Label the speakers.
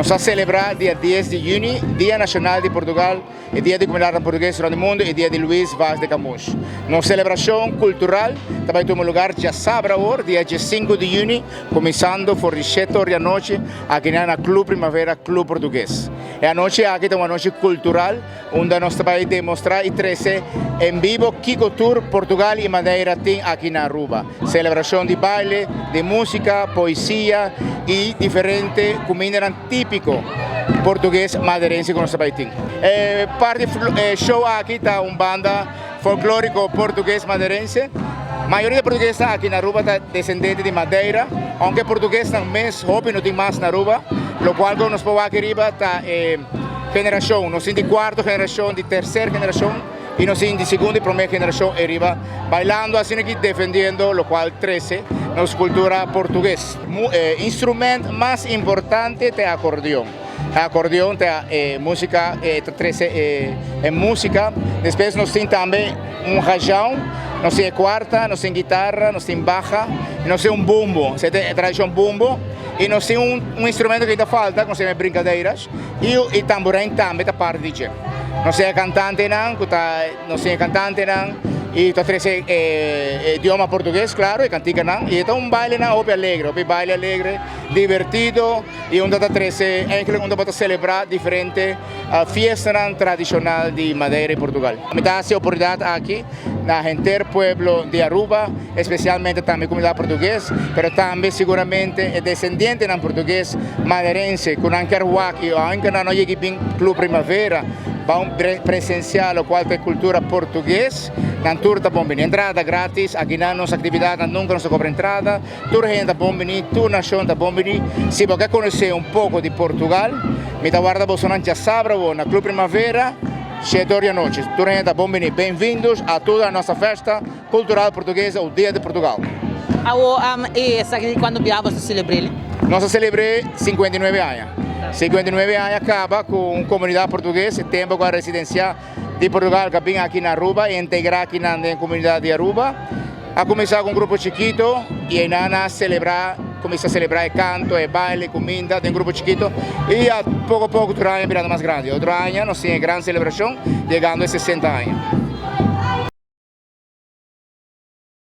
Speaker 1: Nos a celebra dia 10 di juni, Dia Nacional di Portugal, e Dia di Comunidad Portugues rond mundo y Dia di Luis Vaz de Camões. Nos celebracion cultural ta bay tuma lugar diasabra awor, dia 5 di juni, cuminsando for di 7 or di anochi, aki na Club Primavera, Club Portugues. E anochi aki ta un anochi cultural, unda nos ta bay demostra y trece en vivo kico tur Portugal y Madeira tin aki na Aruba. Celebracion di baile, di musica, poesia y diferente cuminda tipico portugues madeirense cu nos ta bay tin. E parti show aki ta un banda folklorico portugues madeirense. Mayoria di portugues aki na Aruba ta descendente di Madeira, aunke portuguesnan mes hopi no tin mas na Aruba, locual cu nos por wak riba ta e generacion, nos tin di cuarto generacion, di tercer generacion y nos tin di segundo y prome generacion ariba bailando asina aki, defendiendo locual trece nos cultura portugues. Instrumento mas importante ta acordeon. Acordeon ta e musica, ta trece e musica. Despues nos tin tambe un rajão, nos tin cuarta, nos tin guitarra, nos tin baja, y nos tin un bombo, esey ta e tradicion bombo. Y nos tin un instrumento cu ta falta, cu se yama brincadeiras, y tambourine tambe ta parti di dje. Nos tin cantantenan, cu ta, nos tin cantantenan y ta trece e idioma portugues, claro, e canticanan. Y ta un bailenan hopi alegre, hopi baile alegre, divertido, y unda ta trece, eigenlijk unda bo ta celebra diferente fiestanan tradicional di Madeira y Portugal. Mi ta haci oportunidad aki na henter pueblo di Aruba, especialmente tambe comunidad portugues, pero tambe seguramente e descendientenan portugues madeirense cu nan kier wak y aunke nan no yega bin Club Primavera pa un presencia locual ta e cultura portugues, nan tur ta bon bini. Entrada gratis, aki nan nos actividadnan nunca nos ta cobra entrada, tur hende ta bon bini, tur nacion ta bon bini. Si bo kier conoce un poco di Portugal, mi ta warda bosonan diasabra awor na Club Primavera, 7 or di anochi. Tur hende ta bon bini. Bem-vindos a toda a nossa festa cultural portuguesa, o Dia de Portugal.
Speaker 2: Awo, esaki cuando bia bo ta celebr'e?
Speaker 1: Nos a celebr'e 59 aña. 59 aña caba cu un comunidad portugues, e tempo cu a residencia di Portugal cu a bin aki na Aruba y integra aki nan den comunidad di Aruba. A cuminsa cu un grupo chikito y eynan a celebra, cuminsa celebra e canto, e baile, cuminda den grupo chikito y a poco poco tur aña birando mas grandi. Otro aña nos tin e gran celebracion yegando e 60 aña.